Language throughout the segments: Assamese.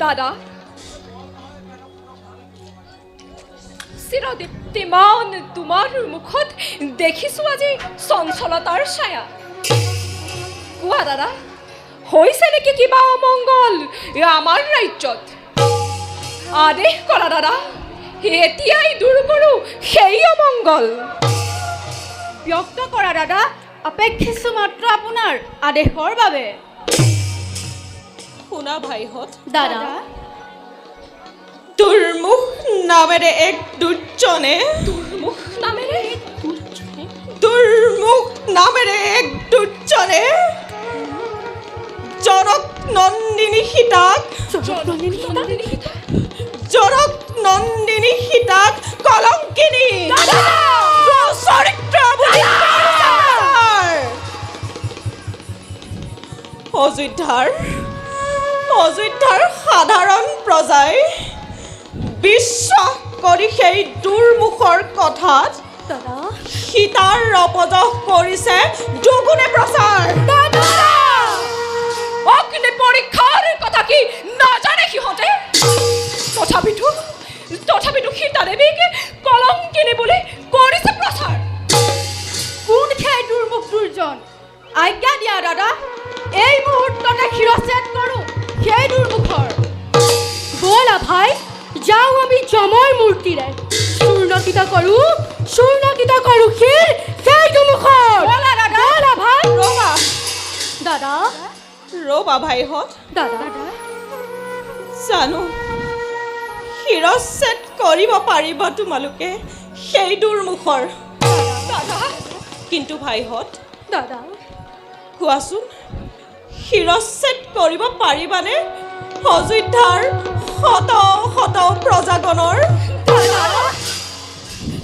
দাদা, চিৰদীপ্তিমান তোমাৰ মুখত দেখিছো আজি চঞ্চলতাৰ ছায়া। কোৱা দাদা, হৈছে নেকি কিবা অমংগল আমাৰ ৰাজ্যত? আদেশ কৰা দাদা, এতিয়াই দূৰ কৰোঁ সেই অমংগল। ব্যক্ত কৰা দাদা, অপেক্ষিছো মাত্ৰ আপোনাৰ আদেশৰ বাবে। শুনা ভাইহঁত। দাদা। দুৰ্মুখ নামেৰে এক দুৰ্জনে, দুৰ্মুখ নামেৰে দুৰ্মুখ নামেৰে এক দুৰ্জনে জনক নন্দিনী সীতাক, জনক নন্দিনী সীতাক কলংকিনী, চৰিত্ৰ বুলি অযোধ্যাৰ সাধাৰণ প্ৰজাই বিশ্বাস কৰি সেই দুৰ্মুখৰ কথাত সীতাৰ অপযশ কৰিছে দুগুণে প্ৰচাৰ। অগ্নি পৰীক্ষাৰ কথা কি নাজানে সিহঁতে? তথাপিতো সীতা দেৱীক কলংকিনী বুলি কৰিছে প্ৰচাৰ। কোন সেই দুৰ্মুখ দুৰ্জন? আজ্ঞা দিয়া দাদা, এই মুহূৰ্ততে শিৰচ্ছেদ কৰোঁ সেই দুৰ্মুখৰ। ব'লা ভাই, যাওঁ আমি যমৰ মূৰ্তিৰে চূৰ্ণকিত কৰোঁ, চূৰ্ণকিত কৰোঁ শিৰ সেই দুৰ্মুখৰ। ব'লা দাদা, ব'লা ভাই। ৰ'বা। দাদা। ৰ'বা ভাইহঁত। দাদা। জানো শিৰচ্ছেদ কৰিব পাৰিবা তোমালোকে সেই দুৰ্মুখৰ? দাদা। কিন্তু ভাইহঁত, দাদা। কোৱাচোন, শিৰচ্ছেদ কৰিব পাৰিবানে অযোধ্যাৰ শত শত প্ৰজাগণৰ?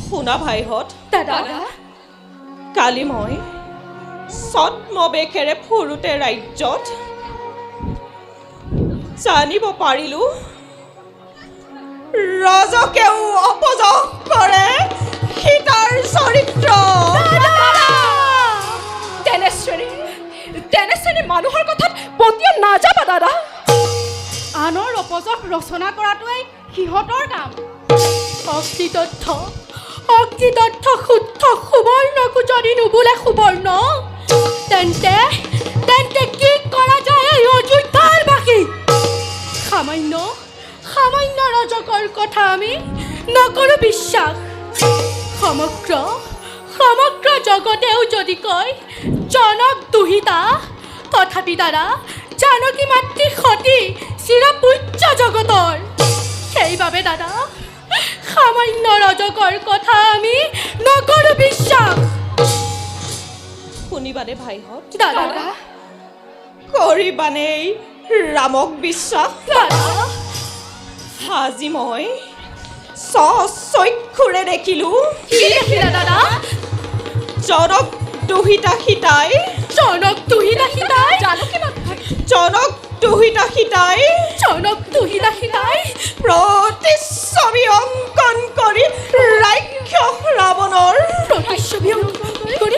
শুনা ভাইহঁত। দাদা। কালি মই ছদ্মবেশেৰে ফুৰোতে ৰাজ্যত জানিব পাৰিলো, ৰজকেও অপযশ কৰে সীতাৰ চৰিত্ৰ। তেনে শ্ৰেণীৰ মানুহৰ কথাত পতিয়ন নাযাবা দাদা। আনৰ অপযশ ৰচনা কৰাটোৱেই সিহঁতৰ কাম। অগ্নিতথ্য, অগ্নিতথ্য শুদ্ধ সুবৰ্ণকো যদি নোবোলে সুবৰ্ণ, তেন্তে তেন্তে কি কৰা যায় এই অযোধ্যাৰ বাসী? সামান্য ৰজকৰ কথা আমি নকৰোঁ বিশ্বাস। সমগ্ৰ জগতেও যদি কয় জনক দুহিতা, তথাপি দাদা, জানকী মাতৃ সতী চিৰপূজ্য জগতৰ। সেইবাবে দাদা, সামান্য ৰজকৰ কথা আমি নকৰোঁ বিশ্বাস। শুনিবানে ভাইহঁত? দাদা। কৰিবানে এই ৰামক বিশ্বাস? দাদা। আজি মই স্বচক্ষুৰে দেখিলো। কি দেখিলা দাদা? জনক দুহিতা সীতাই, জনক দুহিতা সীতাই, জানকী মাতৃ, জনক দুহিতা সীতাই, জনক দুহিতা সীতাই প্ৰতিচ্ছবি অংকন কৰি ৰাক্ষস ৰাৱণৰ, প্ৰতিচ্ছবি অংকন কৰি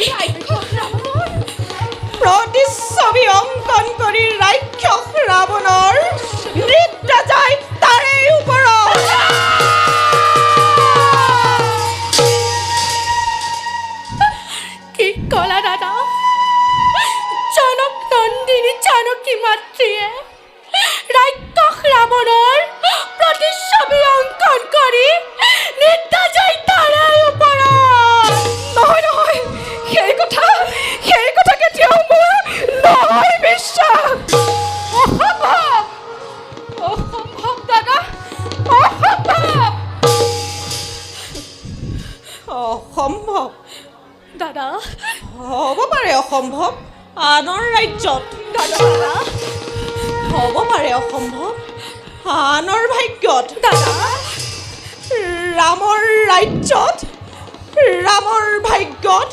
প্ৰতিচ্ছবি অংকন কৰি ৰাক্ষস ৰাৱণৰ নিদ্ৰা যায় তাৰে ওপৰত। কি কলা দাদা? জনক নন্দিনী জানকী মাতৃয়ে ৰাক্ষস ৰাৱণৰ প্ৰতিচ্ছবি অংকন কৰি নিদ্ৰা যায় তাৰে ওপৰত? নহয় নহয়, সেই কথা কেতিয়াও মোৰ নহয় বিশ্বাস। অসম্ভৱ, অসম্ভৱ দাদা, অসম্ভৱ। অসম্ভৱ? দাদা। হ'ব পাৰে অসম্ভৱ আনৰ ৰাজ্যত, দাদা। হ'ব পাৰে অসম্ভৱ আনৰ ভাগ্যত। দাদা। ৰামৰ ৰাজ্যত, ৰামৰ ভাগ্যত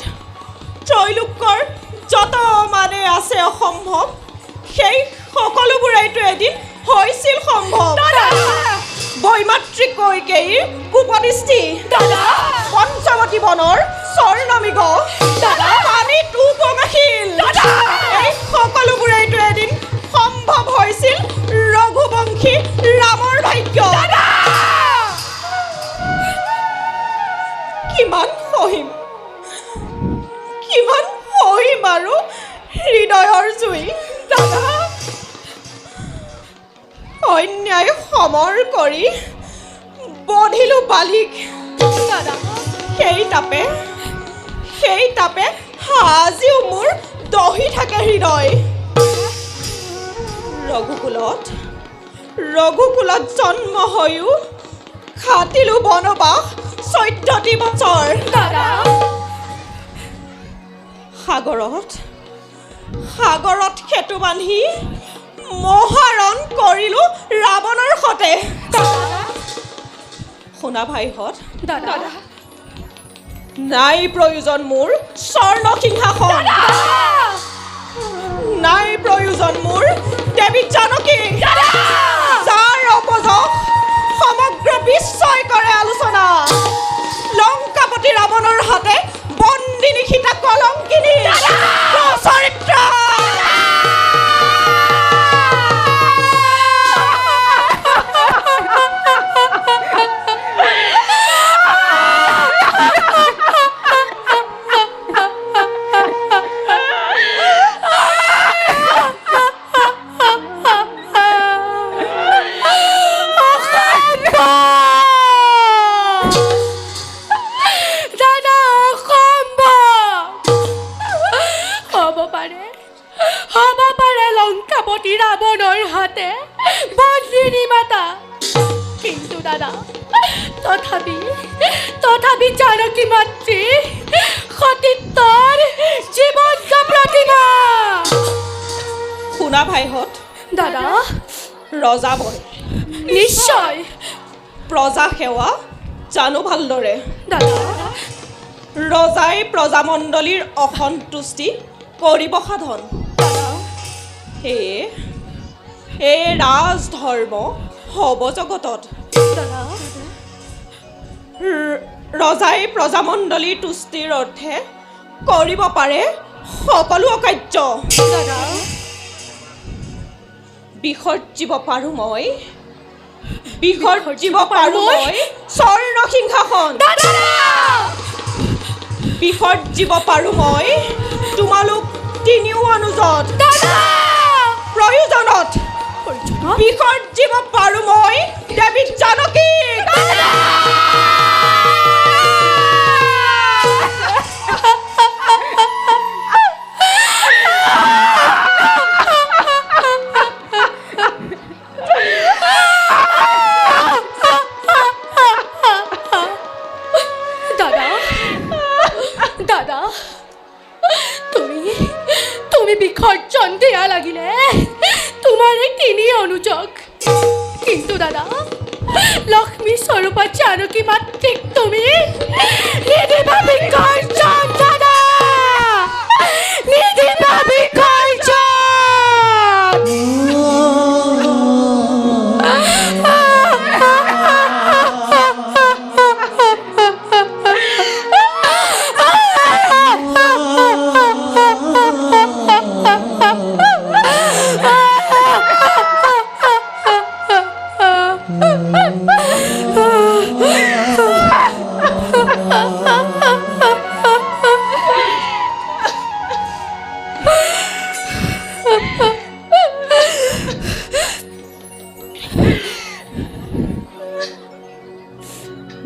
ত্ৰৈলোক্যৰ যত মানে আছে অসম্ভৱ, সেই সকলোবোৰেইতো এদিন হৈছিল সম্ভৱ। বৈমাতৃক কৈকেয়ীৰ কোপদৃষ্টি, দাদা। পঞ্চৱতী বনৰ স্বৰ্ণমৃগ, দাদা। পানীত উপঙাশীল, দাদা। এই সকলোবোৰেইতো এদিন সম্ভৱ হৈছিল ৰঘুবংশী ৰাম হৃদয়ৰ জুই। দাদা, অন্যায় সমৰ কৰি বধিলো বালিক। দাদা, সেই তাপে আজিও মোৰ দহি থাকে হৃদয়। ৰঘুকুলত জন্ম হৈও খাটিলো বনবাস 14টি বছৰ। দাদা, সাগৰত সেতু বান্ধি মহাৰণ কৰিলো ৰাৱণৰ সতে। শুনা ভাইহঁত, দাদা, নাই প্ৰয়োজন মোৰ স্বৰ্ণ সিংহাসন, নাই প্ৰয়োজন মোৰ দেৱী জানকী, যাৰ অপযশ সমগ্ৰ বিশ্বই কৰে আলোচনা। লংকাপতি ৰাৱণৰ হাতে বন্দিনী সীতা কলংকিনী চৰিত্ৰ। দাদা, অসম্ভৱ হ'ব পাৰে লংকাপতি ৰাৱণৰ হাতে বন্দিনী মাতা, কিন্তু দাদা, তথাপি জানকী মাতৃ সতীত্বৰ জীৱন্ত প্ৰতিমা। শুনা ভাইহঁত, দাদা, ৰজা মই, নিশ্চয়। প্ৰজা সেৱা জানো ভালদৰে। দাদা, ৰজাই প্ৰজামণ্ডলীৰ অসন্তুষ্টি কৰিব সাধন। দাদা, সেয়ে এই ৰাজধৰ্ম হ'ব জগতত। দাদা, ৰজাই প্ৰজামণ্ডলীৰ তুষ্টিৰ অৰ্থে কৰিব পাৰে সকলো অকাৰ্য। দাদা, বিসৰ্জিব পাৰোঁ মই, বিসৰ্জিব পাৰোঁ মই স্বৰ্ণ সিংহাসন, বিসৰ্জিব পাৰোঁ মই তোমালোক তিনিও অনুজত। প্ৰয়োজনত বিসৰ্জিব পাৰোঁ মই দেৱী জানকীক। দাদা, দাদা, তুমি বিসৰ্জন দিয়া লাগিলে তোমাৰ এই তিনি অনুজক, কিন্তু দাদা, লক্ষ্মী স্বৰূপা জানকী মাতৃক তুমি নিদিবা বিসৰ্জন। দাদা, নিদিবা বিসৰ্জন।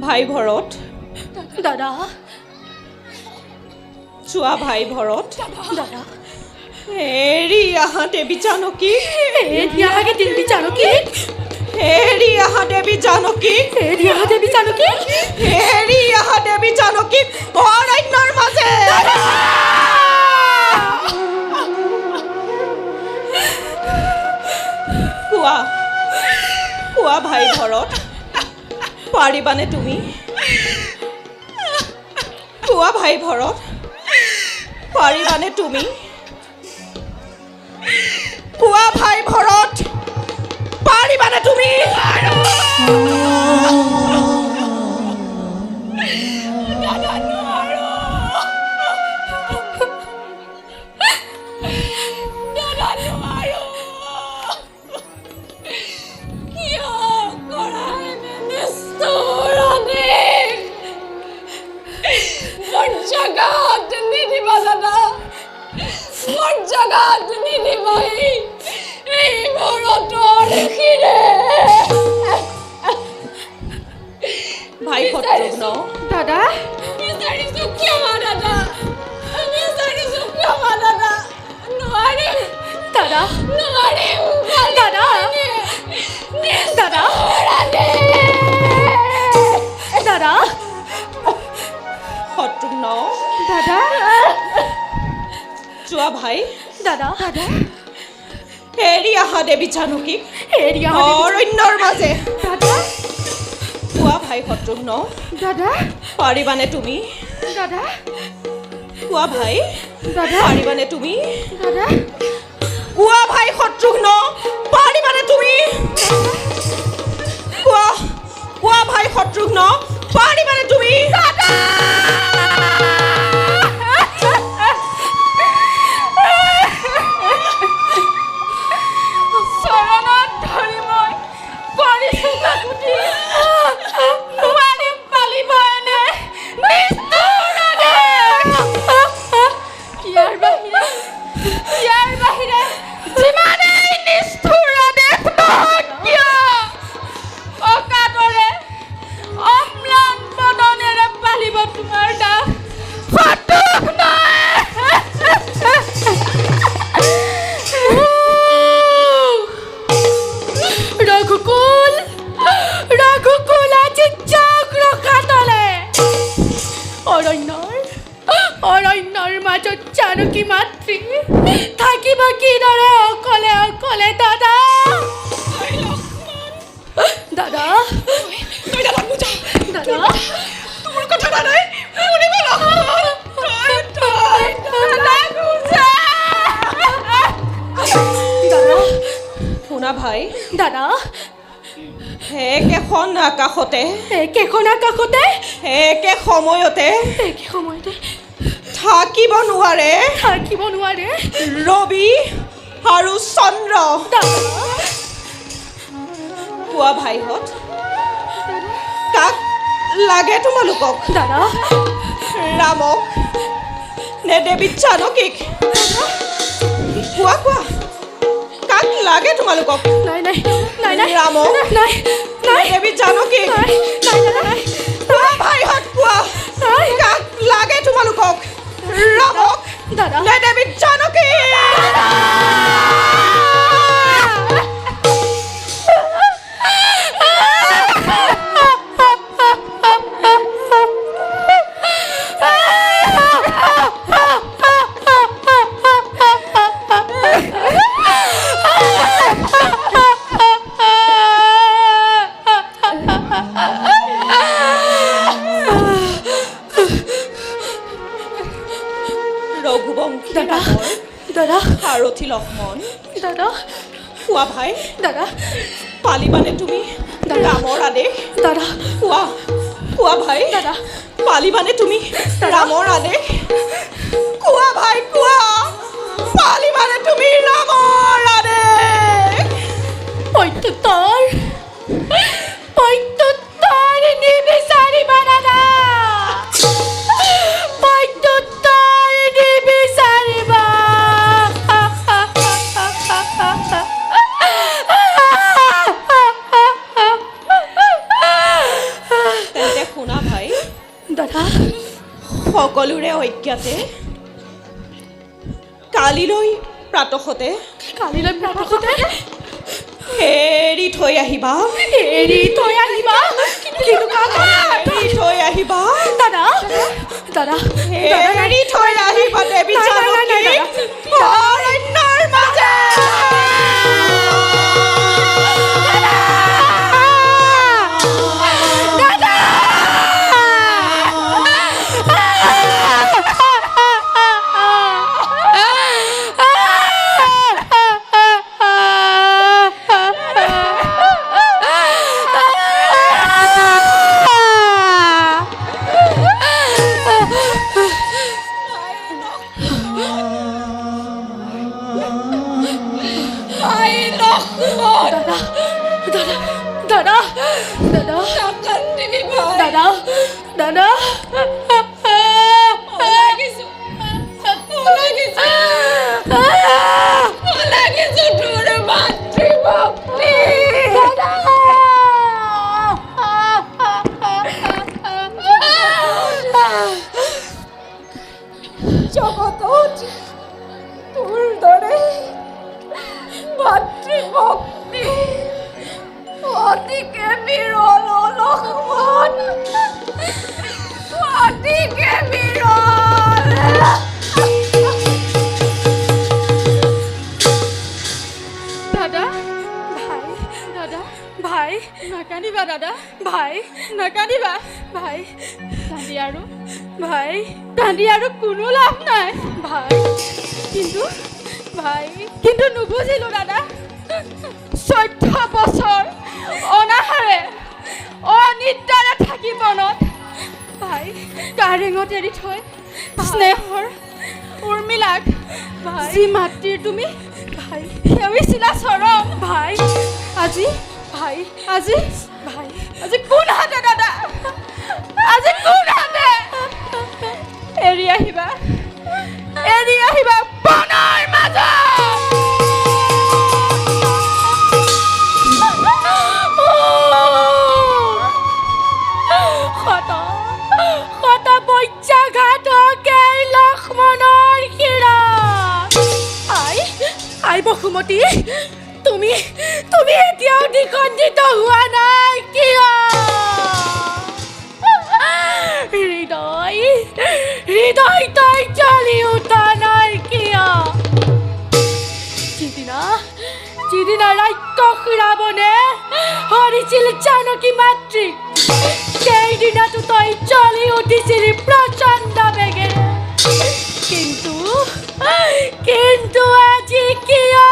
ভাই ভৰত, দাদা, চোৱা ভাই ভৰত, দাদা, এৰি আহা দেৱী জানকী, এৰি আহাগে দেৱী জানকী, এৰি আহা দেৱী জানকী, এৰি আহা দেৱী জানকী, এৰি আহা দেৱী জানকী অৰণ্যৰ মাজে। কোৱা, কোৱা ভাই ভৰত, পাৰিবানে তুমি? কোৱা ভাই ভৰত, পাৰিবানে তুমি? কোৱা ভাই ভৰত, পাৰিবানে তুমি? দাদা, নোৱাৰো। দাদা, নোৱাৰো। কিয় কৰা এনে নিষ্ঠুৰ আদেশ? পৰ্যাঘাত নিদিবা দাদা। মৰ্যাদাত নিদিবহি এই ভৰতৰ শিৰে। ভাই শত্ৰুঘ্ন। দাদা। বিচাৰিছো ক্ষমা দাদা, বিচাৰিছো ক্ষমা দাদা। নোৱাৰিম। দাদা। নোৱাৰিম। দাদা, দাদা, দাদা। শত্ৰুঘ্ন। দাদা। যোৱা ভাই। দাদা, দাদা। এৰি আহা দেৱী জানকীক এৰি আহা দেৱী। অৰণ্যৰ মাজে। দাদা। কোৱা ভাই শত্ৰুঘ্ন। দাদা। পাৰিবানে তুমি? দাদা। কোৱা ভাই। দাদা। পাৰিবানে তুমি? দাদা। কোৱা ভাই শত্ৰুঘ্ন, পাৰিবানে তুমি? কোৱা, কোৱা ভাই শত্ৰুঘ্ন, পাৰিবানে তুমি? চৰণত ধৰি মই কৰিছো কাকুতি, নোৱাৰিম পালিব এনে নিষ্ঠুৰ আদেশ। ইয়াৰ বাহিৰে, ইয়াৰ বাহিৰে যিমানেই নিষ্ঠুৰ আদেশ নহওক কিয়, অকাতৰে অম্লান বদনেৰে পালিব তোমাৰ দাস শত্ৰুঘ্নই। ৰঘুকুল, ৰঘুকুল আজি যাওক ৰসাতলে। অৰণ্যৰ, অৰণ্যৰ মাজত জানকী মাতৃ থাকিব কিদৰে অকলে অকলে? দাদা, দাদা। তই দাদাক বুজা। দাদা। তোৰ কথা দাদাই শুনিব। লক্ষ্মণ, তই তই দাদাক বুজা। দাদা। শুনা ভাই। দাদা। একেখন আকাশতে, একেখন আকাশতে, একে সময়তে, একে সময়তে থাকিব নোৱাৰে, থাকিব নোৱাৰে ৰবি আৰু চন্দ্ৰ। দাদা। কোৱা ভাইহঁত, কাক লাগে তোমালোকক? দাদা। ৰামক নে দেৱী জানকীক? কোৱা, কোৱা, কাক লাগে তোমালোকক? নাই, নাই, নাই, নাই। ৰামক নাই, নাই। নে দেৱী জানকীক? নাই, নাই দাদা, নাই। কোৱা ভাইহঁত, কোৱা। নাই। কাক লাগে তোমালোকক, ৰামক দাদা। নে দেৱী জানকীক? ৰঘুবংশী দাদা। ৰামৰ দাদা। সাৰথি লক্ষ্মণ। দাদা। কোৱা ভাই। দাদা। পালিবানে তুমি দাদা। ৰামৰ আদেশ? দাদা। কোৱা, কোৱা ভাই। দাদা। পালিবানে তুমি দাদা। ৰামৰ আদেশ? কোৱা ভাই, কোৱা, পালিবানে তুমি ৰামৰ আদেশ? প্ৰত্যুত্তৰ, প্ৰত্যুত্তৰ নিবিচাৰিবা দাদা, প্ৰত্যুত্তৰ নিবিচাৰিবা। তেন্তে শুনা ভাই। দাদা। সকলোৰে অজ্ঞাতে কালিলৈ প্ৰাতসতে, কালিলৈ প্ৰাতসতে এৰি থৈ আহিবা, এৰি থৈ আহিবা। কিন্তু কাক? এৰি থৈ আহিবা। দাদা, দাদা, দাদা, নাই। এৰি থৈ আহিবা দেৱী নাই, নাই, নাই, নাই, জানকীক অৰণ্যৰ মাজে। দাদা। জগতত তোৰ দৰে মাতৃভক্তি অতিকে বিৰল লক্ষ্মণ, অতিকে বিৰল। দাদা। ভাই। দাদা। ভাই। নাকান্দিবা দাদা। ভাই। নাকান্দিবা। ভাই। কান্দি আৰু ভাই। কান্দি আৰু কোনো লাভ নাই। ভাই। কিন্তু ভাই। কিন্তু নুবুজিলো দাদা, 14 বছৰ অনাহাৰে অনিদ্ৰাৰে থাকি বনত ভাই। কাৰেঙত এৰি থৈ স্নেহৰ উৰ্মিলাক ভাই। যি মাতৃৰ তুমি ভাই। সেৱিছিলা চৰণ, ভাই। আজি ভাই। আজি ভাই। আজি কোন হাতে দাদা, আজি কোন হাতে এৰি আহিবা, এৰি আহিবা বনৰ মাজত? শত শত বজ্ৰাঘাতকে লক্ষ্মণৰ শিৰত। I, I বসুমতী, তুমি তুমি এতিয়াও দ্বিখণ্ডিত হোৱা নাই কিয়? হৃদয় হৃদয় তই জ্বলি উঠা নাই কিয়? যিদিনা যিদিনা ৰাক্ষস ৰাৱণে হৰিছিল জানকী মাতৃক, সেইদিনাতো তই জ্বলি উঠিছিলি প্ৰচণ্ড বেগেৰে। কিন্তু কিন্তু আজি কিয়?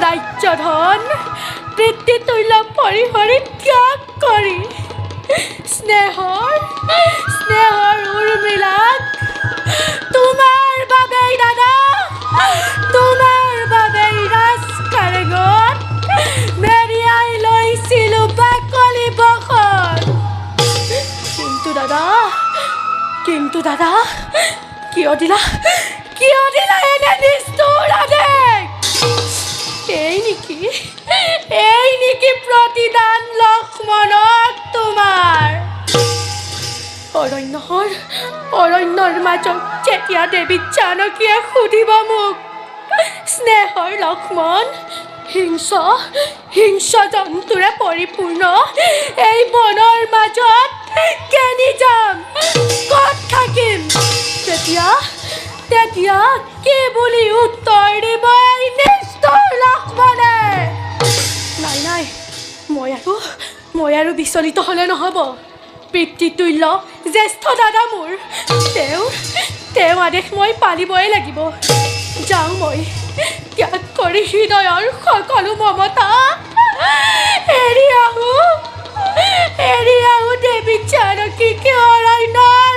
ৰাজ্যধন পিতৃতুল্য পৰিহৰি ত্যাগ কৰি স্নেহৰ স্নেহৰ উৰ্মিলাক তোমাৰ বাবেই দাদা, তোমাৰ বাবেই ৰাজকাৰেঙত মেৰিয়াই লৈছিলো বাকলি বসন। কিন্তু দাদা, কিন্তু দাদা, কিয় দিলা, কিয় দিলা এনে নিষ্ঠুৰ আদেশ? এই নেকি, এই নেকি প্ৰতিদান লক্ষ্মণক তোমাৰ? অৰণ্যৰ অৰণ্যৰ মাজত যেতিয়া দেৱী জানকীয়ে সুধিব মোক, স্নেহৰ লক্ষ্মণ, হিংস হিংস্ৰ জন্তুৰে পৰিপূৰ্ণ এই বনৰ মাজত কেনি যাম, ক'ত থাকিম, তেতিয়া তেতিয়া কি বুলি উত্তৰ দিব এই নিষ্ঠুৰ লক্ষ্মণে? নাই নাই, মই আৰু বিচলিত হ'লে নহ'ব। পিতৃতুল্য জ্যেষ্ঠ দাদা মোৰ, তেওঁ তেওঁ আদেশ মই পালিবই লাগিব। যাওঁ মই ত্যাগ কৰি হৃদয়ৰ সকলো মমতা, এৰি আহোঁ, এৰি আহোঁ দেৱী জানকীক অৰণ্যৰ